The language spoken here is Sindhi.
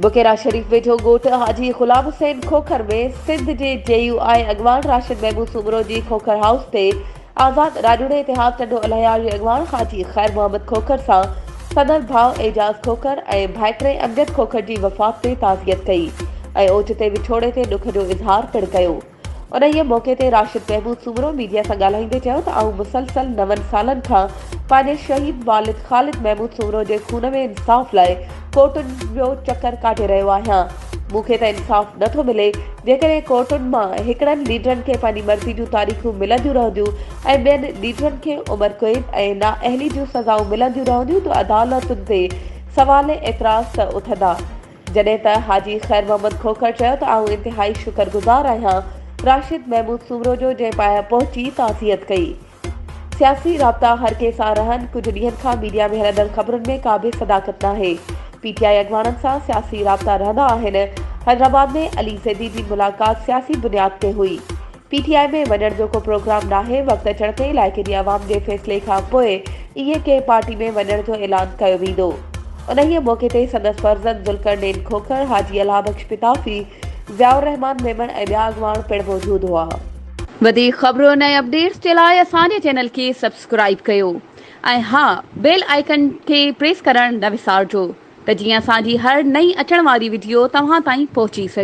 بڪيرا شريف ويجهو ڳوٺ حاجي غلام حسين کوکر ۾ سنڌ جي جي يو آء اڳواڻ راشد محمود سومرو جي کوکر هائوس تي آزاد راڄوڻي اتحاد ٽنڊو الهيار جي اڳواڻ حاجي خير محمد کوکر سان سندن ڀاء اعجاز کوکر ۽ ڀائٽي امجد کوکر جي وفات تي تعزيت ڪئي ۽ اوچتي وڇوڙي تي ڏک جو اظهار پڻ ڪيو. انهيء موقعي تي راشد محمود سومرو ميڊيا سان ڳالهائيندي چيو ته آئون مسلسل نون سالن کان پنهنجي شهيد والد خالد محمود سومرو جي خون ۾ انصاف لاء ڪورٽن جو چڪر ڪاٽي رهيو آهيان، مون کي ته انصاف نه ٿو ملي، جيڪڏهن ڪورٽن مان هڪڙن ليڊرن کي پنهنجي مرضي جون تاريخون ملنديون رهنديون ۽ ٻين ليڊرن کي عمر قيد ۽ نااهلي جون سزائون ملنديون رهنديون ته عدالتن تي سوال اعتراض ته اٿندا. جڏهن ته حاجي خير محمد کوکر چيو ته آئون انتهائي شڪر گذار آهيان راشد محمود سومرو جو جنهن پايا پهچي تعزيت ڪئي. سياسي رابطا هر ڪنهن سان رهن، ڪجهه ڏينهن کان ميڊيا ۾ هلندڙ خبرن ۾ ڪا به صداقت ناهي، پي ٽي آء اڳواڻن سان سياسي رابطا رهندا آهن، حيدرآباد ۾ علي زيدي جي ملاقات سياسي بنياد تي هئي. پي ٽي آء ۾ وڃڻ جو ڪو پروگرام ناهي، وقت اچڻ تي علائقي جي عوام جي فيصلي کان پوء ائين ڪنهن پارٽي ۾ وڃڻ جو اعلان ڪيو ويندو. انهيء موقعي تي سندس فرزند ذوالقرنين کوکر، حاجي الهه بخش پتافي، ضياء الرحمان ميمڻ ۽ ٻيا اڳواڻ پڻ موجود هئا. وڌيڪ خبرن ۽ اپڊيٽس جي لاء اسان جي چينل کي سبسڪرائيب ڪيو ۽ ها بيل آئيڪن کي پريس ڪرڻ نه وسارجو ته جيئن اسان جي هر نئين اچڻ واري وڊيو توهان تائين پهچي سگهي.